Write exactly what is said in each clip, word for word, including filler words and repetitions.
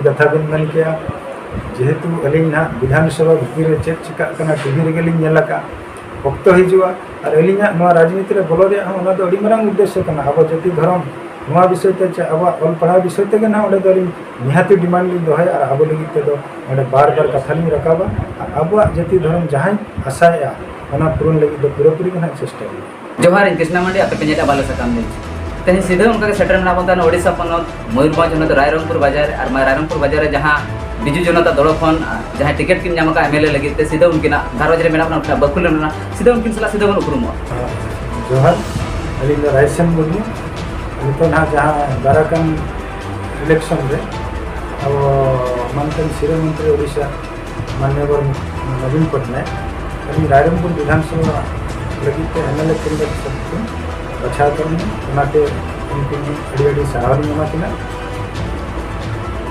ᱠᱟᱛᱷᱟ ᱵᱤᱱ ᱢᱮᱱ ᱠᱮᱜᱼᱟ, ᱡᱮᱦᱮᱛᱩ ᱟᱹᱞᱤᱧ ᱱᱟᱦᱟᱜ ᱵᱤᱫᱷᱟᱱ ᱥᱚᱵᱷᱟ ᱵᱷᱤᱛᱤᱨ ᱨᱮ ᱪᱮᱫ ᱪᱤᱠᱟᱹᱜ ᱠᱟᱱᱟ ᱴᱤᱵᱷᱤ ᱨᱮᱜᱮ ᱞᱤᱧ ᱧᱮᱞ ᱟᱠᱟᱫᱼᱟ, ᱚᱠᱛᱚ ᱦᱤᱡᱩᱜᱼᱟ ᱟᱨ ᱟᱹᱞᱤᱧᱟᱜ ᱱᱚᱣᱟ ᱨᱟᱡᱽᱱᱤᱛᱤ ᱨᱮ ᱵᱚᱞᱚ ᱨᱮᱭᱟᱜ ᱦᱚᱸ ᱚᱱᱟ ᱫᱚ ᱟᱹᱰᱤ ᱢᱟᱨᱟᱝ ᱩᱫᱽᱫᱮᱥᱥᱚ ᱠᱟᱱᱟ᱾ ᱟᱵᱚ ᱡᱟᱹᱛᱤ ᱫᱷᱚᱨᱚᱢ ᱱᱚᱣᱟ ᱵᱤᱥᱚᱭ ᱛᱮ ᱪᱮ ᱟᱵᱚᱣᱟᱜ ᱚᱞ ᱯᱟᱲᱦᱟᱣ ᱵᱤᱥᱚᱭ ᱛᱮᱜᱮ ᱱᱟᱦᱟᱜ ᱚᱸᱰᱮ ᱫᱚ ᱟᱹᱞᱤᱧ ᱱᱤᱦᱟᱹᱛᱤ ᱰᱤᱢᱟᱱᱰ ᱞᱤᱧ ᱫᱚᱦᱚᱭᱟ ᱟᱨ ᱟᱵᱚ ᱞᱟᱹᱜᱤᱫ ᱛᱮᱫᱚ ᱚᱸᱰᱮ ᱵᱟᱨ ᱵᱟᱨ ᱠᱟᱛᱷᱟ ᱞᱤᱧ ᱨᱟᱠᱟᱵᱟ᱾ ᱟᱨ ᱟᱵᱚᱣᱟᱜ ᱡᱟᱹᱛᱤ ᱫᱷᱚᱨᱚᱢ ᱡᱟᱦᱟᱸᱭ ᱟᱥᱟᱭᱮᱜᱼᱟ, ᱚᱱᱟ ᱯᱩᱨᱚᱱ ᱞᱟᱹᱜᱤᱫ ᱫᱚ ᱯᱩᱨᱟᱹᱯᱩᱨᱤ ᱜᱮ ᱱᱟᱦᱟᱜ ᱪᱮᱥᱴᱟᱭᱟ᱾ ᱡᱚᱦᱟᱨ, ᱤᱧ ᱠᱨᱤᱥᱱᱟ ᱢᱟᱱᱰᱤ, ᱟᱯᱮ ᱯᱮ ᱧᱮᱞᱮᱫᱼᱟ ᱵᱟᱞᱮ ᱥᱟᱠᱟᱢ ᱱᱤᱭᱩᱡᱽ᱾ ᱛᱮᱦᱮᱧ ᱥᱤᱫᱷᱟᱹ ᱚᱱᱠᱟ ᱜᱮ ᱥᱮᱴᱮᱨ ᱢᱮᱱᱟᱜ ᱵᱚᱱ ᱛᱟᱦᱮᱱᱟ ᱳᱰᱤᱥᱟ ᱯᱚᱱᱚᱛ ᱢᱚᱭᱩᱨᱵᱷᱚᱸᱡᱽ ᱦᱚᱱᱚᱛ ᱨᱟᱭᱨᱚᱝᱯᱩᱨ ᱵᱟᱡᱟᱨ ᱨᱮ᱾ ᱟᱨ ᱢᱟ ᱨᱟᱭᱨᱚᱝᱯᱩᱨ ᱵᱟᱡᱟᱨ ᱨᱮ ᱡᱟᱦᱟᱸ ᱵᱤᱡᱩ ᱡᱚᱱᱚᱛᱟ ᱫᱚᱲ ᱠᱷᱚᱱ, ᱟᱨ ᱡᱟᱦᱟᱸᱭ ᱴᱤᱠᱤᱴ ᱠᱤᱱ ᱧᱟᱢ ᱟᱠᱟᱫ ᱮᱢ ᱮᱞ ᱮ ᱞᱟᱹᱜᱤᱫ ᱛᱮ, ᱥᱤᱫᱷᱟᱹ ᱩᱱᱠᱤᱱᱟᱜ ᱜᱷᱟᱨᱚᱸᱡᱽ ᱨᱮ ᱢᱮᱱᱟᱜ ᱵᱚᱱᱟ, ᱩᱱᱠᱤᱱᱟᱜ ᱵᱟᱹᱠᱷᱩᱞ ᱨᱮ ᱢᱮᱱᱟᱜᱼᱟ, ᱥᱤᱫᱷᱟᱹ ᱵᱚᱱ ᱩᱯᱨᱩᱢᱚᱜᱼᱟ᱾ ᱡᱚᱦᱟᱨ, ᱟᱹᱞᱤᱧ ᱫᱚ ᱨᱟᱭᱥᱮᱱ ᱢᱩᱨᱢᱩ᱾ ᱱᱤᱛᱚᱜ ᱱᱟᱦᱟᱜ ᱡᱟᱦᱟᱸ ᱫᱟᱨᱟᱠᱟᱱ ᱤᱞᱮᱠᱥᱚᱱ ᱨᱮ ᱟᱵᱚ ᱢᱟᱱᱚᱛᱟᱱ ᱥᱤᱨᱟᱹ ᱢᱚᱱᱛᱨᱤ ᱳᱰᱤᱥᱟ ᱢᱟᱱᱱᱤᱭᱚ ᱵᱚᱨ ᱱᱚᱵᱤᱱ ᱯᱚᱴᱱᱟᱭᱮᱠ ᱟᱹᱞᱤᱧ ᱨᱟᱭᱨᱚᱝᱯᱩᱨ ᱵᱤᱫᱷᱟᱱ ᱥᱚᱵᱷᱟ ᱞᱟᱹᱜᱤᱫ ᱛᱮ ᱮᱢ ᱮᱞ ᱮ ᱠᱮᱱᱰᱤᱰᱮᱴ ᱦᱤᱥᱟᱹᱵ ᱛᱮ ᱵᱟᱪᱷᱟᱣ ᱠᱟᱱᱟ᱾ ᱚᱱᱟᱛᱮ ᱩᱱᱠᱤᱱ ᱟᱹᱰᱤ ᱟᱹᱰᱤ ᱥᱟᱨᱦᱟᱣ ᱞᱤᱧ ᱮᱢᱟ ᱠᱤᱱᱟ᱾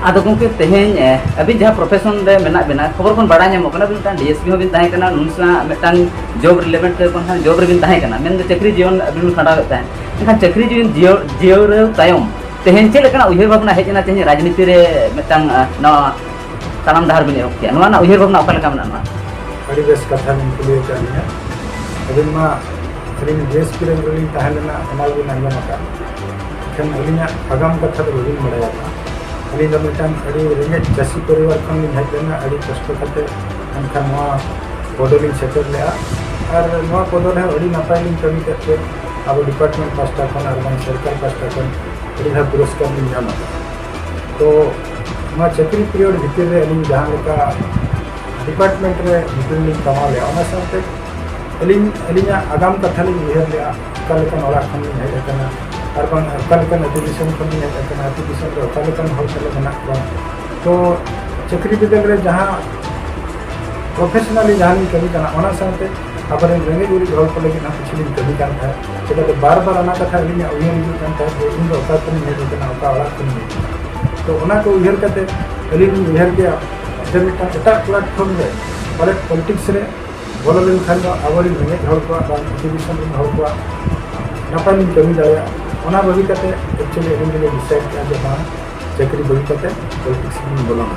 ᱟᱫᱚ ᱜᱚᱢᱠᱮ, ᱛᱮᱦᱮᱧ, ᱮ, ᱟᱹᱵᱤᱱ ᱡᱟᱦᱟᱸ ᱯᱨᱚᱯᱷᱮᱥᱚᱱ ᱨᱮ ᱢᱮᱱᱟᱜ ᱵᱤᱱᱟ, ᱠᱷᱚᱵᱚᱨ ᱠᱷᱚᱱ ᱵᱟᱲᱟᱭ ᱧᱟᱢᱚᱜ ᱠᱟᱱᱟ, ᱟᱹᱵᱤᱱ ᱢᱤᱫᱴᱟᱝ ᱰᱤ ᱮᱥ ᱯᱤ ᱦᱚᱸᱵᱤᱱ ᱛᱟᱦᱮᱸ ᱠᱟᱱᱟ, ᱱᱩᱱ ᱥᱟᱞᱟᱜ ᱢᱤᱫᱴᱟᱝ ᱡᱚᱵ ᱨᱤᱞᱮᱴᱮᱰ ᱛᱮ ᱠᱷᱚᱱ ᱡᱚᱵ ᱨᱮᱵᱤᱱ ᱛᱟᱦᱮᱸ ᱠᱟᱱᱟ, ᱢᱮᱱᱫᱚ ᱪᱟᱹᱠᱨᱤ ᱡᱤᱭᱚᱱ ᱟᱹᱵᱤᱱ ᱵᱤᱱ ᱠᱷᱟᱸᱰᱟᱣᱮᱫ ᱛᱟᱦᱮᱸᱫ᱾ ᱢᱮᱱᱠᱷᱟᱱ ᱪᱟᱹᱠᱨᱤ ᱡᱤᱭᱚᱱ ᱡᱤᱭᱟᱹᱣ ᱡᱤᱭᱟᱹᱣ ᱛᱟᱭᱚᱢ ᱛᱮᱦᱮᱧ ᱪᱮᱫ ᱞᱮᱠᱟᱱᱟᱜ ᱩᱭᱦᱟᱹᱨ ᱵᱷᱟᱵᱽᱱᱟ ᱦᱮᱡ ᱮᱱᱟ ᱛᱮᱦᱮᱧ ᱨᱟᱡᱽᱱᱤᱛᱤ ᱨᱮ ᱢᱤᱫᱴᱟᱝ, ᱟ, ᱱᱚᱣᱟ ᱛᱟᱲᱟᱢ ᱰᱟᱦᱟᱨ ᱵᱤᱱ ᱮᱦᱚᱵ ᱠᱮᱜᱼᱟ? ᱱᱚᱣᱟ ᱨᱮᱱᱟᱜ ᱩᱭᱦᱟᱹᱨ ᱵᱷᱟᱵᱽᱱᱟ ᱚᱠᱟ ᱞᱮᱠᱟ ᱢᱮᱱᱟᱜᱼᱟ ᱱᱚᱣᱟ? ᱟᱹᱰᱤ ᱵᱮᱥ ᱠᱟᱛᱷᱟ ᱵᱤᱱ ᱠᱩᱞᱤ ᱟᱠᱟᱫ ᱞᱤᱧᱟ᱾ ᱟᱹᱵᱤᱱ ᱢᱟ ᱟᱹᱞᱤᱧ ᱰᱤ ᱮᱥ ᱯᱤ ᱨᱮᱱ ᱨᱮᱞᱤᱧ ᱛᱟᱦᱮᱸ ᱞᱮᱱᱟ, ᱚᱱᱟ ᱜᱮᱵᱤᱱ ᱟᱸᱡᱚᱢ ᱟᱠᱟᱫ᱾ ᱮᱱᱠᱷᱟᱱ ᱟᱹᱞᱤᱧᱟᱜ ᱟᱜᱟᱢ ᱠᱟᱛᱷᱟ ᱫᱚ ᱵᱟᱹᱵᱤᱱ ᱵᱟᱲᱟᱭ ᱟᱠᱟᱫᱼᱟ᱾ ᱟᱹᱞᱤᱧ ᱫᱚ ᱢᱤᱫᱴᱟᱝ ᱟᱹᱰᱤ ᱨᱮᱸᱜᱮᱡ ᱪᱟᱹᱥᱤ ᱯᱚᱨᱤᱵᱟᱨ ᱠᱷᱚᱱ ᱞᱤᱧ ᱦᱮᱡ ᱞᱮᱱᱟ, ᱟᱹᱰᱤ ᱠᱚᱥᱴᱚ ᱠᱟᱛᱮ ᱢᱮᱱᱠᱷᱟᱱ ᱱᱚᱣᱟ ᱯᱚᱫᱽ ᱞᱤᱧ ᱥᱮᱴᱮᱨ ᱞᱮᱜᱼᱟ᱾ ᱟᱨ ᱱᱚᱣᱟ ᱯᱚᱫᱽ ᱨᱮᱦᱚᱸ ᱟᱹᱰᱤ ᱱᱟᱯᱟᱭ ᱞᱤᱧ ᱠᱟᱹᱢᱤ ᱠᱮᱫ ᱛᱮ ᱟᱵᱚ ᱰᱤᱯᱟᱨᱴᱢᱮᱱᱴ ᱯᱟᱥᱴᱟ ᱠᱷᱚᱱ ᱟᱨ ᱵᱟᱝ ᱥᱚᱨᱠᱟᱨ ᱯᱟᱥᱴᱟ ᱠᱷᱚᱱ ᱟᱹᱰᱤ ᱫᱷᱟᱣ ᱯᱩᱨᱚᱥᱠᱟᱨ ᱞᱤᱧ ᱧᱟᱢ ᱟᱠᱟᱫᱟ᱾ ᱛᱚ ᱱᱚᱣᱟ ᱪᱟᱹᱠᱨᱤ ᱯᱤᱨᱤᱭᱚᱰ ᱵᱷᱤᱛᱤᱨ ᱨᱮ ᱟᱹᱞᱤᱧ ᱡᱟᱦᱟᱸ ᱞᱮᱠᱟ ᱰᱤᱯᱟᱨᱴᱢᱮᱱᱴ ᱨᱮ ᱧᱩᱛᱩᱢ ᱞᱤᱧ ᱠᱟᱢᱟᱣ ᱞᱮᱜᱼᱟ, ᱚᱱᱟ ᱥᱟᱶᱛᱮ ᱟᱹᱞᱤᱧ ᱟᱹᱞᱤᱧᱟᱜ ᱟᱜᱟᱢ ᱠᱟᱛᱷᱟ ᱞᱤᱧ ᱩᱭᱦᱟᱹᱨ ᱞᱮᱜᱼᱟ, ᱚᱠᱟ ᱞᱮᱠᱟᱱ ᱚᱲᱟᱜ ᱠᱷᱚᱱ ᱞᱤᱧ ᱦᱮᱡ ᱟᱠᱟᱱᱟ ᱟᱨ ᱵᱟᱝ ᱚᱠᱟ ᱞᱮᱠᱟᱱ ᱟᱹᱛᱩ ᱫᱤᱥᱚᱢ ᱠᱷᱚᱱ ᱞᱤᱧ ᱦᱮᱡ ᱟᱠᱟᱱᱟ, ᱟᱹᱛᱩ ᱫᱤᱥᱚᱢ ᱨᱮ ᱚᱠᱟ ᱞᱮᱠᱟᱱ ᱦᱚᱲ ᱛᱟᱞᱮ ᱢᱮᱱᱟᱜ ᱠᱚᱣᱟ᱾ ᱛᱚ ᱪᱟᱹᱠᱨᱤ ᱵᱤᱫᱟᱹᱞ ᱨᱮ ᱡᱟᱦᱟᱸ ᱯᱨᱚᱯᱷᱮᱥᱚᱱᱟᱞᱤ ᱡᱟᱦᱟᱸ ᱞᱤᱧ ᱠᱟᱹᱢᱤ ᱠᱟᱱᱟ, ᱚᱱᱟ ᱥᱟᱶᱛᱮ ᱟᱵᱚᱨᱮᱱ ᱨᱮᱸᱜᱮᱡ ᱚᱨᱮᱡ ᱦᱚᱲ ᱠᱚ ᱞᱟᱹᱜᱤᱫ ᱦᱚᱸ ᱠᱤᱪᱷᱩ ᱞᱤᱧ ᱠᱟᱹᱢᱤ ᱠᱟᱱ ᱛᱟᱦᱮᱸᱫ᱾ ᱪᱮᱫᱟᱜ ᱥᱮ ᱵᱟᱨ ᱵᱟᱨ ᱚᱱᱟ ᱠᱟᱛᱷᱟ ᱟᱹᱞᱤᱧᱟᱜ ᱩᱭᱦᱟᱹᱨ ᱦᱤᱡᱩᱜ ᱠᱟᱱ ᱛᱟᱦᱮᱸᱫ ᱡᱮ ᱤᱧ ᱫᱚ ᱚᱠᱟ ᱠᱷᱚᱱᱤᱧ ᱦᱮᱡ ᱟᱠᱟᱱᱟ, ᱚᱠᱟ ᱚᱲᱟᱜ ᱠᱷᱚᱱᱤᱧ ᱦᱮᱡ ᱟᱠᱟᱱᱟ᱾ ᱛᱚ ᱚᱱᱟ ᱠᱚ ᱩᱭᱦᱟᱹᱨ ᱠᱟᱛᱮ ᱟᱹᱞᱤᱧ ᱞᱤᱧ ᱩᱭᱦᱟᱹᱨ ᱠᱮᱜᱼᱟ ᱡᱮ ᱢᱤᱫᱴᱟᱝ ᱮᱴᱟᱜ ᱯᱞᱟᱴᱯᱷᱚᱨᱢ ᱨᱮ ᱯᱟᱞᱮᱫ ᱯᱚᱞᱤᱴᱤᱠᱥ ᱨᱮ ᱵᱚᱞᱚ ᱞᱮᱱᱠᱷᱟᱱ ᱫᱚ ᱟᱵᱚᱨᱮᱱ ᱨᱮᱸᱜᱮᱡ ᱦᱚᱲ ᱠᱚᱣᱟᱜ ᱵᱟᱝ ᱟᱹᱛᱩ ᱫᱤᱥᱚᱢ ᱨᱮᱱ ᱦᱚᱲ ᱠᱚᱣᱟᱜ ᱱᱟᱯᱟᱭ ᱞᱤᱧ ᱠᱟᱹᱢᱤ ᱫᱟᱲᱮᱭᱟᱜᱼᱟ᱾ ᱚᱱᱟ ᱵᱟᱹᱜᱤ ᱠᱟᱛᱮ ᱮᱠᱪᱩᱭᱮᱞᱤ ᱟᱹᱞᱤᱧ ᱫᱚᱞᱤᱧ ᱰᱤᱥᱟᱭᱤᱰ ᱠᱮᱜᱼᱟ ᱡᱮ ᱵᱟᱝ, ᱪᱟᱹᱠᱨᱤ ᱵᱟᱹᱜᱤ ᱠᱟᱛᱮ ᱯᱚᱞᱤᱴᱤᱠᱥ ᱨᱮᱞᱤᱧ ᱵᱚᱞᱚᱱᱟ᱾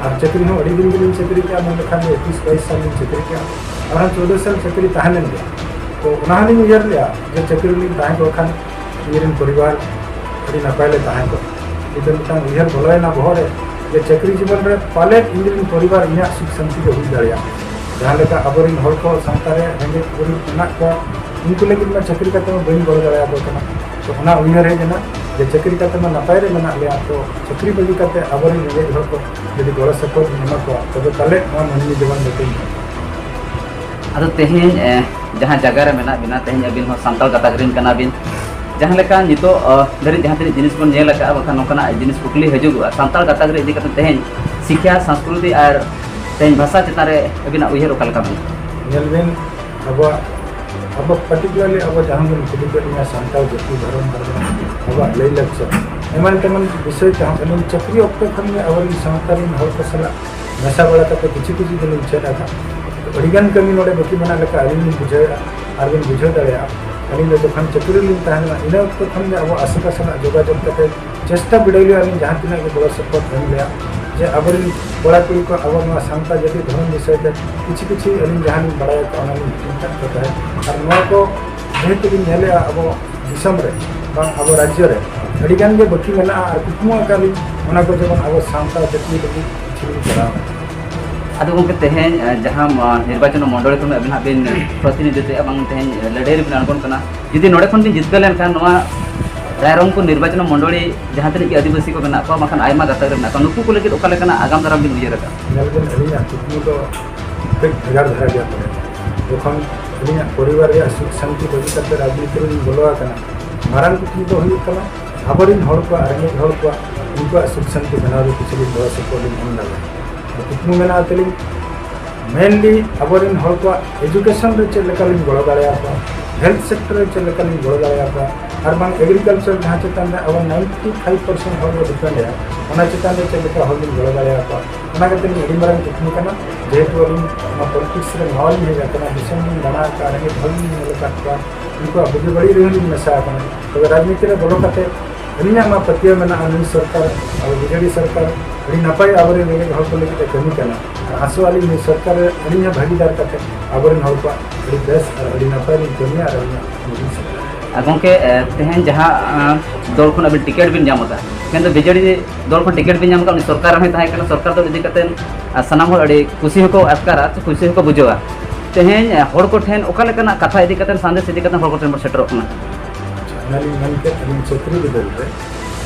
ᱟᱨ ᱪᱟᱹᱠᱨᱤ ᱦᱚᱸ ᱟᱹᱰᱤ ᱫᱤᱱ ᱜᱮᱞᱤᱧ ᱪᱟᱹᱠᱨᱤ ᱠᱮᱜᱼᱟ, ᱢᱮᱱ ᱞᱮᱠᱷᱟᱱ ᱫᱚ ᱮᱠᱩᱥ ᱵᱟᱭᱤᱥ ᱥᱟᱞ ᱞᱤᱧ ᱪᱟᱹᱠᱨᱤ ᱠᱮᱜᱼᱟ, ᱟᱨᱦᱚᱸ ᱪᱳᱫᱽᱫᱚ ᱥᱟᱞ ᱪᱟᱹᱠᱨᱤ ᱛᱟᱦᱮᱸ ᱞᱮᱱ ᱜᱮᱭᱟ᱾ ᱛᱚ ᱚᱱᱟ ᱦᱚᱸᱞᱤᱧ ᱩᱭᱦᱟᱹᱨ ᱞᱮᱜᱼᱟ ᱡᱮ ᱪᱟᱹᱠᱨᱤ ᱨᱮᱞᱤᱧ ᱛᱟᱦᱮᱸ ᱠᱚᱜ ᱠᱷᱟᱱ ᱤᱧᱨᱮᱱ ᱯᱚᱨᱤᱵᱟᱨ ᱟᱹᱰᱤ ᱱᱟᱯᱟᱭ ᱞᱮ ᱛᱟᱦᱮᱸ ᱠᱚᱜᱼᱟ᱾ ᱱᱤᱛᱚᱜ ᱢᱤᱫᱴᱟᱝ ᱩᱭᱦᱟᱹᱨ ᱵᱚᱞᱚᱭᱮᱱᱟ ᱵᱚᱦᱚᱜ ᱨᱮ ᱡᱮ ᱪᱟᱹᱠᱨᱤ ᱡᱤᱵᱚᱱ ᱨᱮ ᱯᱟᱞᱮᱫ ᱤᱧᱨᱮᱱ ᱯᱚᱨᱤᱵᱟᱨ ᱤᱧᱟᱹᱜ ᱥᱩᱠ ᱥᱟᱱᱛᱤ ᱫᱚ ᱦᱩᱭ ᱫᱟᱲᱮᱭᱟᱜᱼᱟ᱾ ᱡᱟᱦᱟᱸ ᱞᱮᱠᱟ ᱟᱵᱚᱨᱮᱱ ᱦᱚᱲ ᱠᱚ ᱥᱟᱶᱛᱟ ᱨᱮ ᱨᱮᱸᱜᱮᱡ ᱜᱩᱨᱤᱵ ᱢᱮᱱᱟᱜ ᱠᱚᱣᱟ, ᱩᱱᱠᱩ ᱞᱟᱹᱜᱤᱫ ᱢᱟ ᱪᱟᱹᱠᱨᱤ ᱠᱟᱛᱮ ᱢᱟ ᱵᱟᱹᱧ ᱜᱚᱲᱚ ᱫᱟᱲᱮᱭᱟᱠᱚ ᱠᱟᱱᱟ᱾ ᱛᱚ ᱚᱱᱟ ᱩᱭᱦᱟᱹᱨ ᱦᱮᱡ ᱮᱱᱟ ᱡᱮ ᱪᱟᱹᱠᱨᱤ ᱠᱟᱛᱮ ᱢᱟ ᱱᱟᱯᱟᱭ ᱨᱮ ᱢᱮᱱᱟᱜ ᱞᱮᱭᱟ, ᱛᱚ ᱪᱟᱹᱠᱨᱤ ᱵᱟᱹᱜᱤ ᱠᱟᱛᱮ ᱟᱵᱚᱨᱮᱱ ᱨᱮᱸᱜᱮᱡ ᱦᱚᱲ ᱠᱚ ᱡᱩᱫᱤ ᱜᱚᱲᱚ ᱥᱚᱯᱚᱦᱚᱫ ᱤᱧ ᱮᱢᱟ ᱠᱚᱣᱟ, ᱛᱚᱵᱮ ᱯᱟᱞᱮᱫ ᱱᱚᱣᱟ ᱢᱟᱹᱱᱢᱤ ᱡᱤᱵᱚᱱ ᱫᱚ ᱵᱟᱹᱧ ᱧᱟᱢᱟ᱾ ᱟᱫᱚ ᱛᱮᱦᱮᱧ, ᱮ, ᱡᱟᱦᱟᱸ ᱡᱟᱭᱜᱟ ᱨᱮ ᱢᱮᱱᱟᱜ ᱵᱤᱱᱟ, ᱛᱮᱦᱮᱧ ᱟᱹᱵᱤᱱ ᱦᱚᱸ ᱥᱟᱱᱛᱟᱲ ᱜᱟᱛᱟᱠ ᱨᱮᱱ ᱠᱟᱱᱟ ᱵᱤᱱ, ᱡᱟᱦᱟᱸ ᱞᱮᱠᱟ ᱱᱤᱛᱚᱜ, ᱚ, ᱫᱷᱟᱹᱨᱤᱡ ᱡᱟᱦᱟᱸ ᱛᱤᱱᱟᱹᱜ ᱡᱤᱱᱤᱥ ᱵᱚᱱ ᱧᱮᱞ ᱟᱠᱟᱫᱼᱟ, ᱵᱟᱝᱠᱷᱟᱱ ᱱᱚᱝᱠᱟᱱᱟᱜ ᱡᱤᱱᱤᱥ ᱠᱩᱠᱞᱤ ᱦᱤᱡᱩᱜᱚᱜᱼᱟ, ᱥᱟᱱᱛᱟᱲ ᱜᱟᱛᱟᱠ ᱨᱮ ᱤᱫᱤ ᱠᱟᱛᱮ ᱛᱮᱦᱮᱧ ᱥᱤᱠᱷᱭᱟ, ᱥᱚᱝᱥᱠᱨᱤᱛᱤ ᱟᱨ ᱛᱮᱦᱮᱧ ᱵᱷᱟᱥᱟ ᱪᱮᱛᱟᱱ ᱨᱮ ᱟᱹᱵᱤᱱᱟᱜ ᱩᱭᱦᱟᱹᱨ ᱚᱠᱟ ᱞᱮᱠᱟ ᱢᱮᱱᱟᱜᱼᱟ? ᱧᱮᱞ ᱵᱤᱱ, ᱟᱵᱚᱣᱟᱜ, ᱟᱵᱚ particularly ᱟᱵᱚ ᱡᱟᱦᱟᱸ ᱵᱚᱱ ᱠᱩᱞᱤ ᱠᱮᱫ ᱞᱤᱧᱟ, ᱥᱟᱱᱛᱟᱲ ᱡᱟᱹᱛᱤ ᱫᱷᱚᱨᱚᱢ, ᱟᱵᱚᱣᱟᱜ ᱞᱟᱹᱭ ᱞᱟᱠᱪᱟᱨ, ᱮᱢᱟᱱ ᱛᱮᱢᱟᱱ ᱵᱤᱥᱚᱭ ᱛᱮᱦᱚᱸ ᱟᱹᱞᱤᱧ ᱪᱟᱹᱠᱨᱤ ᱚᱠᱛᱚ ᱠᱷᱚᱱ ᱜᱮ ᱟᱵᱚᱨᱮᱱ ᱥᱟᱶᱛᱟ ᱨᱮᱱ ᱦᱚᱲ ᱠᱚ ᱥᱟᱞᱟᱜ ᱢᱮᱥᱟ ᱵᱟᱲᱟ ᱠᱟᱛᱮ ᱠᱤᱪᱷᱩ ᱠᱤᱪᱷᱩ ᱫᱚᱞᱤᱧ ᱪᱮᱫ ᱟᱠᱟᱫ᱾ ᱟᱹᱰᱤᱜᱟᱱ ᱠᱟᱹᱢᱤ ᱱᱚᱰᱮ ᱵᱟᱹᱠᱤ ᱢᱮᱱᱟᱜ ᱞᱮᱠᱟ ᱟᱹᱞᱤᱧ ᱞᱤᱧ ᱵᱩᱡᱷᱟᱹᱣᱮᱫᱼᱟ ᱟᱨ ᱵᱤᱱ ᱵᱩᱡᱷᱟᱹᱣ ᱫᱟᱲᱮᱭᱟᱜᱼᱟ᱾ ᱟᱹᱞᱤᱧ ᱫᱚ ᱡᱚᱠᱷᱚᱱ ᱪᱟᱹᱠᱨᱤ ᱨᱮᱞᱤᱧ ᱛᱟᱦᱮᱸ ᱞᱮᱱᱟ, ᱤᱱᱟᱹ ᱚᱠᱛᱚ ᱠᱷᱚᱱ ᱜᱮ ᱟᱵᱚ ᱟᱥᱮ ᱯᱟᱥᱮ ᱨᱮᱱᱟᱜ ᱡᱳᱜᱟᱡᱳᱜᱽ ᱠᱟᱛᱮ ᱪᱮᱥᱴᱟ ᱵᱤᱰᱟᱹᱣ ᱞᱮᱜᱼᱟ ᱞᱤᱧ ᱡᱟᱦᱟᱸ ᱛᱤᱱᱟᱹᱜ ᱜᱮ ᱜᱚᱲᱚ ᱥᱚᱯᱚᱦᱚᱫ ᱮᱢ ᱞᱮᱭᱟ, ᱡᱮ ᱟᱵᱚᱨᱮᱱ ᱠᱚᱲᱟ ᱠᱩᱲᱤ ᱠᱚ ᱟᱵᱚ ᱱᱚᱣᱟ ᱥᱟᱶᱛᱟ ᱡᱟᱹᱛᱤ ᱫᱷᱚᱨᱚᱢ ᱵᱤᱥᱚᱭ ᱛᱮ ᱠᱤᱪᱷᱩ ᱠᱤᱪᱷᱩ ᱟᱹᱞᱤᱧ ᱡᱟᱦᱟᱸ ᱞᱤᱧ ᱵᱟᱲᱟᱭ ᱟᱠᱟᱫ ᱚᱱᱟ ᱞᱤᱧ ᱪᱤᱱᱛᱟᱹ ᱠᱟᱫ ᱛᱟᱦᱮᱸᱫ᱾ ᱟᱨ ᱱᱚᱣᱟ ᱠᱚ ᱡᱮᱦᱮᱛᱩ ᱞᱤᱧ ᱧᱮᱞᱮᱜᱼᱟ ᱟᱵᱚ ᱫᱤᱥᱚᱢ ᱨᱮ ᱵᱟᱝ ᱟᱵᱚ ᱨᱟᱡᱽᱡᱚ ᱨᱮ ᱟᱹᱰᱤ ᱜᱟᱱ ᱜᱮ ᱵᱟᱹᱠᱤ ᱢᱮᱱᱟᱜᱼᱟ ᱟᱨ ᱠᱩᱠᱢᱩ ᱟᱠᱟᱫ ᱞᱤᱧ ᱚᱱᱟ ᱠᱚ ᱡᱮᱢᱚᱱ ᱟᱵᱚ ᱥᱟᱶᱛᱟ ᱡᱟᱹᱛᱤ ᱞᱟᱹᱜᱤᱫ ᱠᱤᱪᱷᱩ ᱞᱤᱧ ᱠᱚᱨᱟᱣᱟ᱾ ᱟᱫᱚ ᱜᱚᱢᱠᱮ, ᱛᱮᱦᱮᱧ, ᱮ, ᱡᱟᱦᱟᱸ, ᱮ, ᱱᱤᱨᱵᱟᱪᱚᱱ ᱢᱚᱱᱰᱚᱞᱤ ᱠᱷᱚᱱ ᱟᱹᱵᱤᱱ ᱦᱟᱸᱜ ᱵᱤᱱ ᱯᱨᱚᱛᱤᱱᱤᱫᱷᱤᱛᱮᱜᱼᱟ, ᱵᱟᱝ ᱛᱮᱦᱮᱧ ᱞᱟᱹᱲᱦᱟᱹᱭ ᱨᱮᱵᱤᱱ ᱟᱬᱜᱚᱱ ᱠᱟᱱᱟ, ᱡᱩᱫᱤ ᱱᱚᱰᱮ ᱠᱷᱚᱱ ᱵᱤᱱ ᱡᱤᱛᱠᱟᱹᱨ ᱞᱮᱱᱠᱷᱟᱱ ᱱᱚᱣᱟ ᱨᱟᱭᱨᱚᱝᱯᱩᱨ ᱱᱤᱨᱵᱟᱪᱚᱱ ᱢᱚᱱᱰᱚᱞᱤ ᱡᱟᱦᱟᱸ ᱛᱤᱱᱟᱹᱜ ᱜᱮ ᱟᱹᱫᱤᱵᱟᱹᱥᱤ ᱠᱚ ᱢᱮᱱᱟᱜ ᱠᱚᱣᱟ, ᱵᱟᱝᱠᱷᱟᱱ ᱟᱭᱢᱟ ᱜᱟᱛᱟᱠ ᱨᱮ ᱢᱮᱱᱟᱜ ᱠᱚᱣᱟ, ᱱᱩᱠᱩ ᱠᱚ ᱞᱟᱹᱜᱤᱫ ᱚᱠᱟ ᱞᱮᱠᱟᱱᱟᱜ ᱟᱜᱟᱢ ᱫᱟᱨᱟᱢ ᱵᱤᱱ ᱩᱭᱦᱟᱹᱨ ᱟᱠᱟᱫᱼᱟ? ᱧᱮᱞ ᱵᱤᱱ, ᱟᱹᱞᱤᱧᱟᱜ ᱠᱩᱠᱢᱩ ᱫᱚ ᱠᱟᱹᱡ ᱵᱷᱮᱜᱟᱨ ᱫᱷᱟᱨᱟ ᱜᱮᱭᱟ ᱯᱟᱞᱮ᱾ ᱡᱚᱠᱷᱚᱱ ᱟᱹᱞᱤᱧᱟᱜ ᱯᱚᱨᱤᱵᱟᱨ ᱨᱮᱭᱟᱜ ᱥᱩᱠ ᱥᱟᱱᱛᱤ ᱵᱟᱹᱜᱤ ᱠᱟᱛᱮ ᱨᱟᱡᱽᱱᱤᱛᱤ ᱨᱮᱞᱤᱧ ᱵᱚᱞᱚ ᱟᱠᱟᱱᱟ, ᱢᱟᱨᱟᱝ ᱠᱩᱠᱢᱩ ᱫᱚ ᱦᱩᱭᱩᱜ ᱠᱟᱱᱟ ᱟᱵᱚᱨᱮᱱ ᱦᱚᱲ ᱠᱚᱣᱟᱜ, ᱨᱮᱸᱜᱮᱡ ᱦᱚᱲ ᱠᱚᱣᱟᱜ, ᱩᱱᱠᱩᱣᱟᱜ ᱥᱩᱠ ᱥᱟᱱᱛᱤ ᱵᱮᱱᱟᱣ ᱨᱮ ᱠᱤᱪᱷᱩ ᱞᱤᱧ ᱜᱚᱲᱚ ᱥᱚᱯᱚᱦᱚᱫ ᱞᱤᱧ ᱮᱢ ᱫᱟᱲᱮᱭᱟᱜᱼᱟ᱾ ᱠᱩᱠᱢᱩ ᱢᱮᱱᱟᱜᱼᱟ ᱛᱟᱹᱞᱤᱧ, mainly ᱟᱵᱚᱨᱮᱱ ᱦᱚᱲ ᱠᱚᱣᱟᱜ education ᱨᱮ ᱪᱮᱫ ᱞᱮᱠᱟ ᱞᱤᱧ ᱜᱚᱲᱚ ᱫᱟᱲᱮᱭᱟᱠᱚᱣᱟ, health sector ᱨᱮ ᱪᱮᱫ ᱞᱮᱠᱟ ᱞᱤᱧ ᱜᱚᱲᱚ ᱫᱟᱲᱮᱭᱟᱠᱚᱣᱟ, ᱟᱨ ᱵᱟᱝ agriculture ᱡᱟᱦᱟᱸ ᱪᱮᱛᱟᱱ ᱨᱮ ᱟᱵᱚ ninety five percent ᱦᱚᱲ ᱵᱚ depend ᱮᱫᱟ, ᱚᱱᱟ ᱪᱮᱛᱟᱱ ᱨᱮ ᱪᱮᱫ ᱞᱮᱠᱟ ᱦᱚᱲ ᱞᱤᱧ ᱜᱚᱲᱚ ᱫᱟᱲᱮᱭᱟᱠᱚᱣᱟ, ᱚᱱᱟ ᱠᱟᱛᱮ ᱞᱤᱧ ᱟᱹᱰᱤ ᱢᱟᱨᱟᱝ ᱠᱩᱠᱢᱩ ᱠᱟᱱᱟ᱾ ᱡᱮᱦᱮᱛᱩ ᱟᱹᱞᱤᱧ ᱱᱚᱣᱟ politics ᱨᱮ ᱱᱟᱣᱟ ᱞᱤᱧ ᱦᱮᱡ ᱟᱠᱟᱱᱟ, ᱫᱤᱥᱚᱢ ᱞᱤᱧ ᱫᱟᱬᱟ ᱟᱠᱟᱫᱼᱟ, ᱨᱮᱸᱜᱮᱡ ᱦᱚᱲ ᱞᱤᱧ ᱧᱮᱞ ᱟᱠᱟᱫ ᱠᱚᱣᱟ, ᱩᱱᱠᱩᱣᱟᱜ ᱵᱩᱜᱤ ᱵᱟᱹᱲᱤᱡ ᱨᱮᱦᱚᱸ ᱞᱤᱧ ᱢᱮᱥᱟ ᱟᱠᱟᱱᱟ᱾ ᱛᱚᱵᱮ ᱨᱟᱡᱽᱱᱤᱛᱤ ᱨᱮ ᱵᱚᱞᱚ ᱠᱟᱛᱮ ᱟᱹᱞᱤᱧᱟᱜ ᱢᱟ ᱯᱟᱹᱛᱭᱟᱹᱣ ᱢᱮᱱᱟᱜᱼᱟ, ᱱᱩᱭ ᱥᱚᱨᱠᱟᱨ, ᱟᱵᱚ ᱵᱤᱡᱮᱰᱤ ᱥᱚᱨᱠᱟᱨ ᱟᱹᱰᱤ ᱱᱟᱯᱟᱭ ᱟᱵᱚᱨᱮᱱ ᱨᱮᱸᱜᱮᱡ ᱦᱚᱲ ᱠᱚ ᱞᱟᱹᱜᱤᱫ ᱮ ᱠᱟᱹᱢᱤ ᱠᱟᱱᱟ᱾ ᱟᱨ ᱟᱥᱚᱜ ᱟᱹᱞᱤᱧ ᱱᱩᱭ ᱥᱚᱨᱠᱟᱨ ᱨᱮ ᱟᱹᱞᱤᱧ ᱦᱚᱸ ᱵᱷᱟᱹᱜᱤᱫᱟᱨ ᱠᱟᱛᱮ ᱟᱵᱚᱨᱮᱱ ᱦᱚᱲ ᱠᱚᱣᱟᱜ ᱟᱹᱰᱤ ᱵᱮᱥ ᱟᱨ ᱟᱹᱰᱤ ᱱᱟᱯᱟᱭ ᱞᱤᱧ ᱠᱟᱹᱢᱤᱭᱟ ᱟᱨ ᱟᱹᱞᱤᱧᱟᱜ ᱢᱚᱡᱽ ᱞᱤᱧ ᱥᱮᱴᱮᱨᱟ᱾ ᱟᱨ ᱜᱚᱢᱠᱮ, ᱮ, ᱛᱮᱦᱮᱧ ᱡᱟᱦᱟᱸ, ᱟ, ᱫᱚᱞ ᱠᱷᱚᱱ ᱟᱵᱤᱱ ᱴᱤᱠᱤᱴ ᱵᱤᱱ ᱧᱟᱢ ᱟᱠᱟᱫ, ᱢᱮᱱᱫᱚ ᱵᱤᱡᱮᱰᱤ ᱫᱚᱞ ᱠᱷᱚᱱ ᱴᱤᱠᱤᱴ ᱵᱤᱱ ᱧᱟᱢ ᱟᱠᱟᱫ, ᱩᱱᱤ ᱥᱚᱨᱠᱟᱨ ᱨᱮᱦᱚᱸᱭ ᱛᱟᱦᱮᱸ ᱠᱟᱱᱟ, ᱥᱚᱨᱠᱟᱨ ᱫᱚᱞ ᱤᱫᱤ ᱠᱟᱛᱮ, ᱟ, ᱥᱟᱱᱟᱢ ᱦᱚᱲ ᱟᱹᱰᱤ ᱠᱩᱥᱤ ᱦᱚᱸᱠᱚ ᱟᱴᱠᱟᱨᱟ, ᱠᱩᱥᱤ ᱦᱚᱸᱠᱚ ᱵᱩᱡᱷᱟᱹᱣᱟ᱾ ᱛᱮᱦᱮᱧ, ᱮ, ᱦᱚᱲ ᱠᱚᱴᱷᱮᱱ ᱚᱠᱟ ᱞᱮᱠᱟᱱᱟᱜ ᱠᱟᱛᱷᱟ ᱤᱫᱤ ᱠᱟᱛᱮ, ᱥᱟᱸᱫᱮᱥ ᱤᱫᱤ ᱠᱟᱛᱮ ᱦᱚᱲ ᱠᱚᱴᱷᱮᱱ ᱵᱚᱱ ᱥᱮᱴᱮᱨᱚᱜ ᱠᱟᱱᱟ? ᱚᱱᱟᱞᱤᱧ ᱢᱮᱱ ᱠᱮᱫ, ᱟᱹᱞᱤᱧ ᱪᱟᱹᱠᱨᱤ ᱵᱤᱫᱟᱹᱞ ᱨᱮ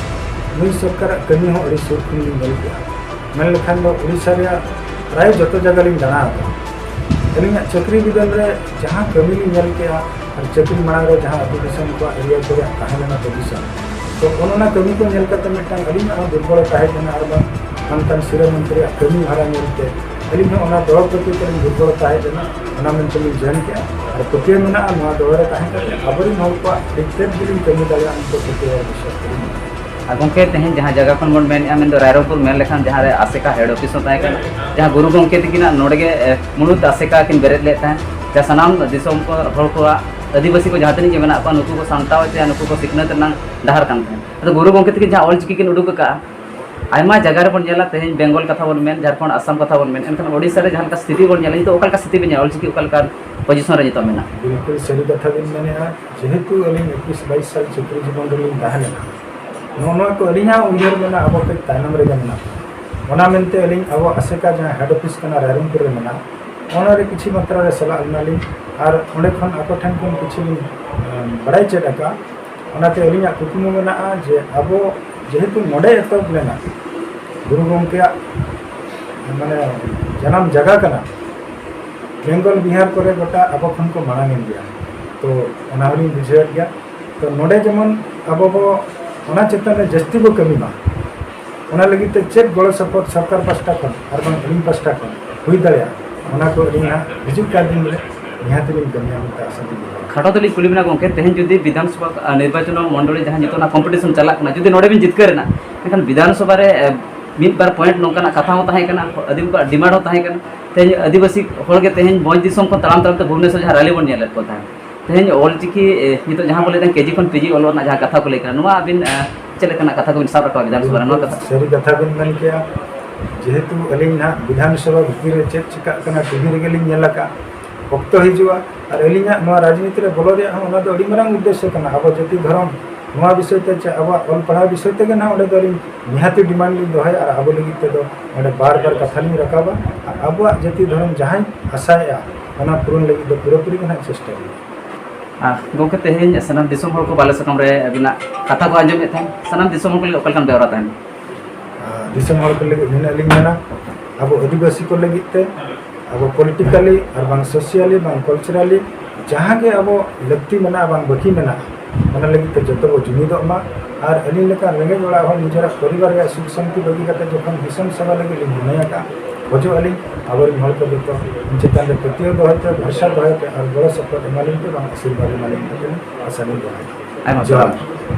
ᱱᱩᱭ ᱥᱚᱨᱠᱟᱨᱟᱜ ᱠᱟᱹᱢᱤ ᱦᱚᱸ ᱟᱹᱰᱤ ᱥᱩᱨ ᱠᱷᱚᱱ ᱞᱤᱧ ᱧᱮᱞ ᱠᱮᱫᱼᱟ᱾ ᱢᱮᱱ ᱞᱮᱠᱷᱟᱱ ᱫᱚ ᱳᱰᱤᱥᱟ ᱨᱮᱭᱟᱜ ᱯᱨᱟᱭ ᱡᱚᱛᱚ ᱡᱟᱭᱜᱟ ᱞᱤᱧ ᱫᱟᱬᱟ ᱟᱠᱟᱫᱟ᱾ ᱟᱹᱞᱤᱧᱟᱜ ᱪᱟᱹᱠᱨᱤ ᱵᱤᱫᱟᱹᱞ ᱨᱮ ᱡᱟᱦᱟᱸ ᱠᱟᱹᱢᱤ ᱞᱤᱧ ᱧᱮᱞ ᱠᱮᱫᱼᱟ ᱟᱨ ᱪᱟᱹᱠᱨᱤ ᱢᱟᱲᱟᱝ ᱨᱮ ᱡᱟᱦᱟᱸ ᱟᱹᱛᱩ ᱫᱤᱥᱚᱢ ᱠᱚᱣᱟᱜ ᱮᱨᱤᱭᱟ ᱠᱚᱨᱮ ᱛᱟᱦᱮᱸ ᱞᱮᱱᱟ ᱯᱚᱡᱤᱥᱚᱱ, ᱛᱚ ᱚᱱ ᱚᱱᱟ ᱠᱟᱹᱢᱤ ᱠᱚ ᱧᱮᱞ ᱠᱟᱛᱮ ᱢᱤᱫᱴᱟᱝ ᱟᱹᱞᱤᱧᱟᱜ ᱦᱚᱸ ᱫᱩᱨᱵᱚᱞ ᱛᱟᱦᱮᱸ ᱠᱟᱱᱟ ᱟᱨ ᱵᱟᱝ ᱢᱟᱱᱛᱟᱱ ᱥᱤᱨᱟᱹ ᱢᱚᱱᱛᱨᱤᱭᱟᱜ ᱠᱟᱹᱢᱤ ᱦᱚᱨᱟ ᱧᱮᱞᱛᱮ ᱟᱹᱞᱤᱧ ᱦᱚᱸ ᱚᱱᱟ ᱫᱚᱞ ᱯᱨᱚᱛᱤ ᱛᱮᱞᱤᱧ ᱫᱩᱨᱵᱚᱞ ᱛᱟᱦᱮᱸ ᱠᱟᱱᱟ᱾ ᱚᱱᱟ ᱢᱮᱱᱛᱮ ᱞᱤᱧ ᱡᱚᱭᱮᱱ ᱠᱮᱫᱼᱟ ᱟᱨ ᱯᱟᱹᱛᱭᱟᱹᱣ ᱢᱮᱱᱟᱜᱼᱟ ᱱᱚᱣᱟ ᱫᱚᱞ ᱨᱮ ᱛᱟᱦᱮᱸ ᱠᱟᱛᱮ ᱟᱵᱚᱨᱮᱱ ᱦᱚᱲ ᱠᱚᱣᱟᱜ ᱟᱹᱰᱤ ᱛᱮᱫ ᱜᱮᱞᱤᱧ ᱠᱟᱹᱢᱤ ᱫᱟᱲᱮᱭᱟᱜᱼᱟ ᱢᱮᱱᱛᱮ ᱯᱟᱹᱛᱭᱟᱹᱣ ᱟᱨ ᱵᱤᱥᱣᱟᱥ ᱛᱟᱹᱞᱤᱧ ᱢᱮᱱᱟᱜᱼᱟ᱾ ᱟᱨ ᱜᱚᱢᱠᱮ, ᱛᱮᱦᱮᱧ ᱡᱟᱦᱟᱸ ᱡᱟᱭᱜᱟ ᱠᱷᱚᱱ ᱵᱚᱱ ᱢᱮᱱᱮᱫᱼᱟ, ᱢᱮᱱᱫᱚ ᱨᱟᱭᱨᱚᱝᱯᱩᱨ ᱢᱮᱱ ᱞᱮᱠᱷᱟᱱ ᱡᱟᱦᱟᱸ ᱨᱮ ᱟᱥᱮᱠᱟ ᱦᱮᱰ ᱚᱯᱷᱤᱥ ᱦᱚᱸ ᱛᱟᱦᱮᱸ ᱠᱟᱱᱟ, ᱡᱟᱦᱟᱸ ᱜᱩᱨᱩ ᱜᱚᱢᱠᱮ ᱛᱟᱹᱠᱤᱱᱟᱜ ᱱᱚᱰᱮ ᱜᱮ, ᱮ, ᱢᱩᱬᱩᱫ ᱟᱥᱮᱠᱟ ᱠᱤᱱ ᱵᱮᱨᱮᱫ ᱞᱮᱫ ᱛᱟᱦᱮᱸᱫ, ᱡᱟᱦᱟᱸ ᱥᱟᱱᱟᱢ ᱫᱤᱥᱚᱢ ᱠᱚ ᱦᱚᱲ ᱠᱚᱣᱟᱜ, ᱟᱹᱫᱤᱵᱟᱹᱥᱤ ᱠᱚ ᱡᱟᱦᱟᱸ ᱛᱤᱱᱟᱹᱜ ᱜᱮ ᱢᱮᱱᱟᱜ ᱠᱚᱣᱟ, ᱱᱩᱠᱩ ᱠᱚ ᱥᱟᱢᱴᱟᱣ ᱛᱮ ᱱᱩᱠᱩ ᱠᱚ ᱥᱤᱠᱷᱱᱟᱹᱛ ᱨᱮᱱᱟᱜ ᱰᱟᱦᱟᱨ ᱠᱟᱱ ᱛᱟᱦᱮᱸᱫ᱾ ᱟᱫᱚ ᱜᱩᱨᱩ ᱜᱚᱢᱠᱮ ᱛᱟᱹᱠᱤᱱ ᱡᱟᱦᱟᱸ ᱚᱞ ᱪᱤᱠᱤ ᱠᱤᱱ ᱩᱰᱩᱠ ᱟᱠᱟᱫᱼᱟ, ᱟᱭᱢᱟ ᱡᱟᱭᱜᱟ ᱨᱮᱵᱚᱱ ᱧᱮᱞᱟ, ᱛᱮᱦᱮᱧ ᱵᱮᱝᱜᱚᱞ ᱠᱟᱛᱷᱟ ᱵᱚᱱ ᱢᱮᱱ, ᱡᱷᱟᱲᱠᱷᱚᱸᱰ, ᱟᱥᱟᱢ ᱠᱟᱛᱷᱟ ᱵᱚᱱ ᱢᱮᱱ, ᱮᱱᱠᱷᱟᱱ ᱳᱰᱤᱥᱟ ᱨᱮ ᱡᱟᱦᱟᱸ ᱞᱮᱠᱟ ᱥᱛᱷᱤᱛᱤ ᱵᱚᱱ ᱧᱮᱞᱟ, ᱱᱤᱛᱚᱜ ᱚᱠᱟ ᱞᱮᱠᱟ ᱥᱛᱷᱤᱛᱤ ᱵᱚᱱ ᱧᱮᱞᱟ, ᱚᱞ ᱪᱤᱠᱤ ᱚᱠᱟ ᱞᱮᱠᱟ ᱯᱚᱡᱤᱥᱚᱱ ᱨᱮ ᱱᱤᱛᱚᱜ ᱢᱮᱱᱟᱜᱼᱟ? ᱵᱤᱞᱠᱩᱞ ᱥᱟᱹᱨᱤ ᱠᱟᱛᱷᱟ ᱵᱤᱱ ᱢᱮᱱᱮᱫᱼᱟ᱾ ᱡᱮᱦᱮᱛᱩ ᱟᱹᱞᱤᱧ ᱮᱠᱩᱥ ᱵᱟᱭᱤᱥ ᱥᱟᱞ ᱪᱟᱹᱠᱨᱤ ᱡᱤᱵᱚᱱ ᱨᱮᱞᱤᱧ ᱛᱟᱦᱮᱸ ᱞᱮᱱᱟ, ᱱᱚᱜᱼᱚ ᱱᱚᱣᱟ ᱠᱚ ᱟᱹᱞᱤᱧᱟᱜ ᱩᱭᱦᱟᱹᱨ ᱢᱮᱱᱟᱜᱼᱟ, ᱟᱵᱚ ᱠᱟᱹᱡ ᱛᱟᱭᱱᱚᱢ ᱨᱮᱜᱮ ᱢᱮᱱᱟᱜ ᱵᱚᱱᱟ᱾ ᱚᱱᱟ ᱢᱮᱱᱛᱮ ᱟᱹᱞᱤᱧ ᱟᱵᱚ ᱟᱥᱮᱠᱟ ᱡᱟᱦᱟᱸ ᱦᱮᱰ ᱚᱯᱷᱤᱥ ᱠᱟᱱᱟ ᱨᱟᱭᱨᱚᱝᱯᱩᱨ ᱨᱮ ᱢᱮᱱᱟᱜᱼᱟ, ᱚᱱᱟ ᱨᱮ ᱠᱤᱪᱷᱩ ᱢᱟᱛᱨᱟ ᱨᱮ ᱥᱮᱞᱟᱜ ᱞᱮᱱᱟᱞᱤᱧ᱾ ᱟᱨ ᱚᱸᱰᱮ ᱠᱷᱚᱱ ᱟᱠᱚ ᱴᱷᱮᱱ ᱠᱷᱚᱱ ᱠᱤᱪᱷᱩ ᱞᱤᱧ, ᱮᱸ, ᱵᱟᱲᱟᱭ ᱪᱮᱫ ᱟᱠᱟᱫᱼᱟ᱾ ᱚᱱᱟᱛᱮ ᱟᱹᱞᱤᱧᱟᱜ ᱠᱩᱠᱢᱩ ᱢᱮᱱᱟᱜᱼᱟ ᱡᱮ ᱟᱵᱚ ᱡᱮᱦᱮᱛᱩ ᱱᱚᱰᱮ ᱮᱛᱚᱦᱚᱵ ᱞᱮᱱᱟ ᱜᱩᱨᱩ ᱜᱚᱢᱠᱮᱭᱟᱜ ᱢᱟᱱᱮ ᱡᱟᱱᱟᱢ ᱡᱟᱭᱜᱟ ᱠᱟᱱᱟ, ᱵᱮᱝᱜᱚᱞ ᱵᱤᱦᱟᱨ ᱠᱚᱨᱮ ᱜᱚᱴᱟ ᱟᱵᱚ ᱠᱷᱚᱱ ᱠᱚ ᱢᱟᱲᱟᱝ ᱮᱱ ᱜᱮᱭᱟ᱾ ᱛᱚ ᱚᱱᱟ ᱦᱚᱸᱞᱤᱧ ᱵᱩᱡᱷᱟᱹᱣᱮᱫ ᱜᱮᱭᱟ᱾ ᱛᱚ ᱱᱚᱰᱮ ᱡᱮᱢᱚᱱ ᱟᱵᱚ ᱵᱚ ᱚᱱᱟ ᱪᱮᱛᱟᱱ ᱨᱮ ᱡᱟᱹᱥᱛᱤ ᱵᱚ ᱠᱟᱹᱢᱤ ᱢᱟ, ᱚᱱᱟ ᱞᱟᱹᱜᱤᱫ ᱛᱮ ᱪᱮᱫ ᱜᱚᱲᱚ ᱥᱚᱯᱚᱦᱚᱫ ᱥᱚᱨᱠᱟᱨ ᱯᱟᱥᱴᱟ ᱠᱷᱚᱱ ᱟᱨ ᱵᱟᱝ ᱟᱹᱞᱤᱧ ᱯᱟᱥᱴᱟ ᱠᱷᱚᱱ ᱦᱩᱭ ᱫᱟᱲᱮᱭᱟᱜᱼᱟ, ᱚᱱᱟ ᱠᱚ ᱟᱹᱞᱤᱧ ᱦᱟᱸᱜ ᱦᱤᱡᱩᱜ ᱠᱟᱱ ᱫᱤᱱ ᱨᱮ ᱱᱤᱦᱟᱹᱛ ᱞᱤᱧ ᱠᱟᱹᱢᱤᱭᱟ ᱢᱮᱱᱛᱮ ᱟᱥᱟ ᱞᱤᱧ ᱫᱚᱦᱚᱭᱟ᱾ ᱠᱷᱟᱴᱚ ᱛᱮᱞᱤᱧ ᱠᱩᱞᱤ ᱵᱮᱱᱟ ᱜᱚᱢᱠᱮ, ᱛᱮᱦᱮᱧ ᱡᱩᱫᱤ ᱵᱤᱫᱷᱟᱱ ᱥᱚᱵᱷᱟ, ᱟ, ᱱᱤᱨᱵᱟᱪᱚᱱ ᱢᱚᱱᱰᱚᱞᱤ ᱡᱟᱦᱟᱸ ᱱᱤᱛᱚᱜ ᱚᱱᱟ ᱠᱚᱢᱯᱤᱴᱤᱥᱚᱱ ᱪᱟᱞᱟᱜ ᱠᱟᱱᱟ, ᱡᱩᱫᱤ ᱱᱚᱰᱮ ᱵᱤᱱ ᱡᱤᱛᱠᱟᱹᱨ ᱮᱱᱟ, ᱮᱱᱠᱷᱟᱱ ᱵᱤᱫᱷᱟᱱ ᱥᱚᱵᱷᱟ ᱨᱮ, ᱮ, ᱢᱤᱫ ᱵᱟᱨ ᱯᱚᱭᱮᱱᱴ ᱱᱚᱝᱠᱟᱱᱟᱜ ᱠᱟᱛᱷᱟ ᱦᱚᱸ ᱛᱟᱦᱮᱸ ᱠᱟᱱᱟ, ᱟᱹᱫᱤᱢ ᱠᱚᱣᱟᱜ ᱰᱤᱢᱟᱱᱰ ᱦᱚᱸ ᱛᱟᱦᱮᱸ ᱠᱟᱱᱟ᱾ ᱛᱮᱦᱮᱧ ᱟᱹᱫᱤᱵᱟᱹᱥᱤ ᱦᱚᱲ ᱜᱮ ᱛᱮᱦᱮᱧ ᱵᱷᱚᱸᱡᱽ ᱫᱤᱥᱚᱢ ᱠᱷᱚᱱ ᱛᱟᱲᱟᱢ ᱛᱟᱲᱟᱢ ᱛᱮ ᱵᱷᱩᱵᱽᱱᱮᱥᱚᱨ ᱡᱟᱦᱟᱸ ᱨᱮᱞᱤ ᱵᱚᱱ ᱧᱮᱞᱮᱫ ᱠᱚ ᱛᱟᱦᱮᱸᱫ, ᱛᱮᱦᱮᱧ ᱚᱞᱪᱤᱠᱤ, ᱮ, ᱱᱤᱛᱚᱜ ᱡᱟᱦᱟᱸ ᱵᱚᱱ ᱞᱟᱹᱭ ᱮᱫᱟ, ᱠᱮᱡᱤ ᱠᱷᱚᱱ ᱯᱤᱡᱤ ᱚᱞᱚᱜ ᱨᱮᱱᱟᱜ ᱡᱟᱦᱟᱸ ᱠᱟᱛᱷᱟ ᱠᱚ ᱞᱟᱹᱭ ᱠᱟᱱᱟ, ᱱᱚᱣᱟ ᱟᱹᱵᱤᱱ, ᱮ, ᱪᱮᱫ ᱞᱮᱠᱟᱱᱟᱜ ᱠᱟᱛᱷᱟ ᱠᱚᱵᱤᱱ ᱥᱟᱵ ᱨᱟᱠᱟᱵᱟ ᱵᱤᱫᱷᱟᱱ ᱥᱚᱵᱷᱟ ᱨᱮ? ᱱᱚᱣᱟ ᱠᱟᱛᱷᱟ ᱥᱟᱹᱨᱤ ᱠᱟᱛᱷᱟ ᱵᱤᱱ ᱢᱮᱱ ᱠᱮᱜᱼᱟ᱾ ᱡᱮᱦᱮᱛᱩ ᱟᱹᱞᱤᱧ ᱱᱟᱦᱟᱜ ᱵᱤᱫᱷᱟᱱ ᱥᱚᱵᱷᱟ ᱵᱷᱤᱛᱤᱨ ᱨᱮ ᱪᱮᱫ ᱪᱤᱠᱟᱹᱜ ᱠᱟᱱᱟ, ᱴᱤᱵᱷᱤ ᱨᱮᱜᱮ ᱞᱤᱧ ᱧᱮᱞ ᱟᱠᱟᱫ᱾ ᱚᱠᱛᱚ ᱦᱤᱡᱩᱜᱼᱟ ᱟᱨ ᱟᱹᱞᱤᱧᱟᱜ ᱱᱚᱣᱟ ᱨᱟᱡᱽᱱᱤᱛᱤ ᱨᱮ ᱵᱚᱞᱚ ᱨᱮᱭᱟᱜ ᱦᱚᱸ ᱚᱱᱟ ᱫᱚ ᱟᱹᱰᱤ ᱢᱟᱨᱟᱝ ᱩᱫᱽᱫᱮᱥᱥᱚ ᱠᱟᱱᱟ᱾ ᱟᱵᱚ ᱡᱟᱹᱛᱤ ᱫᱷᱚᱨᱚᱢ ᱱᱚᱣᱟ ᱵᱤᱥᱚᱭ ᱛᱮ ᱪᱮ ᱟᱵᱚᱣᱟᱜ ᱚᱞ ᱯᱟᱲᱦᱟᱣ ᱵᱤᱥᱚᱭ ᱛᱮᱜᱮ ᱱᱟᱦᱟᱜ ᱚᱸᱰᱮ ᱫᱚ ᱟᱹᱞᱤᱧ ᱱᱤᱦᱟᱹᱛᱤ ᱰᱤᱢᱟᱱᱰ ᱞᱤᱧ ᱫᱚᱦᱚᱭᱟ ᱟᱨ ᱟᱵᱚ ᱞᱟᱹᱜᱤᱫ ᱛᱮᱫᱚ ᱚᱸᱰᱮ ᱵᱟᱨ ᱵᱟᱨ ᱠᱟᱛᱷᱟ ᱞᱤᱧ ᱨᱟᱠᱟᱵᱟ ᱟᱨ ᱟᱵᱚᱣᱟᱜ ᱡᱟᱹᱛᱤ ᱫᱷᱚᱨᱚᱢ ᱡᱟᱦᱟᱸᱭ ᱟᱥᱟᱭᱮᱫᱼᱟ, ᱚᱱᱟ ᱯᱩᱨᱩᱱ ᱞᱟᱹᱜᱤᱫ ᱫᱚ ᱯᱩᱨᱟᱹᱯᱩᱨᱤ ᱜᱮ ᱱᱟᱦᱟᱜ ᱪᱮᱥᱴᱟᱭᱟ᱾ ᱟᱨ ᱜᱚᱢᱠᱮ, ᱛᱮᱦᱮᱧ ᱥᱟᱱᱟᱢ ᱫᱤᱥᱚᱢ ᱦᱚᱲ ᱠᱚ ᱵᱟᱞᱮ ᱥᱟᱠᱟᱢ ᱨᱮ ᱟᱹᱵᱤᱱᱟᱜ ᱠᱟᱛᱷᱟ ᱠᱚ ᱟᱸᱡᱚᱢᱮᱫ ᱛᱟᱦᱮᱸᱫ, ᱥᱟᱱᱟᱢ ᱫᱤᱥᱚᱢ ᱦᱚᱲ ᱠᱚ ᱞᱟᱹᱜᱤᱫ ᱚᱠᱟ ᱞᱮᱠᱟᱱ ᱵᱮᱣᱨᱟ ᱛᱟᱦᱮᱱᱟ? ᱟᱨ ᱫᱤᱥᱚᱢ ᱦᱚᱲ ᱠᱚ ᱞᱟᱹᱜᱤᱫ ᱱᱤᱱᱟᱹᱜ ᱞᱤᱧ ᱢᱮᱱᱟ, ᱟᱵᱚ ᱟᱹᱫᱤᱵᱟᱹᱥᱤ ᱠᱚ ᱞᱟᱹᱜᱤᱫ ᱛᱮ ᱟᱵᱚ ᱯᱚᱞᱤᱴᱤᱠᱟᱞᱤ ᱟᱨ ᱵᱟᱝ ᱥᱳᱥᱤᱭᱟᱞᱤ ᱵᱟᱝ ᱠᱟᱞᱪᱟᱨᱟᱞᱤ ᱡᱟᱦᱟᱸ ᱜᱮ ᱟᱵᱚ ᱞᱟᱹᱠᱛᱤ ᱢᱮᱱᱟᱜᱼᱟ ᱵᱟᱝ ᱵᱟᱹᱠᱤ ᱢᱮᱱᱟᱜᱼᱟ, ᱚᱱᱟ ᱞᱟᱹᱜᱤᱫ ᱛᱮ ᱡᱚᱛᱚ ᱵᱚ ᱡᱩᱢᱤᱫᱚᱜ ᱢᱟ᱾ ᱟᱨ ᱟᱹᱞᱤᱧ ᱞᱮᱠᱟ ᱨᱮᱸᱜᱮᱡ ᱚᱲᱟᱜ ᱦᱚᱲ ᱱᱤᱡᱮᱨᱟᱜ ᱯᱚᱨᱤᱵᱟᱨ ᱨᱮᱭᱟᱜ ᱥᱩᱠ ᱥᱟᱱᱛᱤ ᱵᱟᱹᱜᱤ ᱠᱟᱛᱮ ᱡᱚᱠᱷᱚᱱ ᱫᱤᱥᱚᱢ ᱥᱮᱵᱟ ᱞᱟᱹᱜᱤᱫ ᱞᱤᱧ ᱢᱚᱱᱮ ᱟᱠᱟᱫᱼᱟ, ᱠᱷᱚᱡᱚᱜ ᱟᱹᱞᱤᱧ ᱟᱵᱚᱨᱮᱱ ᱦᱚᱲ ᱠᱚ ᱡᱚᱛᱚ ᱤᱧ ᱪᱮᱛᱟᱱ ᱨᱮ ᱯᱟᱹᱛᱭᱟᱹᱣ ᱫᱚᱦᱚᱭ ᱯᱮ, ᱵᱷᱚᱨᱥᱟ ᱫᱚᱦᱚᱭ ᱯᱮ ᱟᱨ ᱜᱚᱲᱚ ᱥᱚᱯᱚᱦᱚᱫ ᱮᱢᱟᱞᱤᱧ ᱯᱮ, ᱵᱟᱝ ᱟᱥᱤᱨᱵᱟᱫᱽ ᱮᱢᱟᱞᱤᱧ ᱯᱮ, ᱟᱥᱟ ᱞᱤᱧ ᱫᱚᱦᱚᱭᱟ᱾ ᱟᱭᱢᱟ ᱡᱚᱦᱟᱨ᱾ ᱥᱟᱨᱦᱟᱣ᱾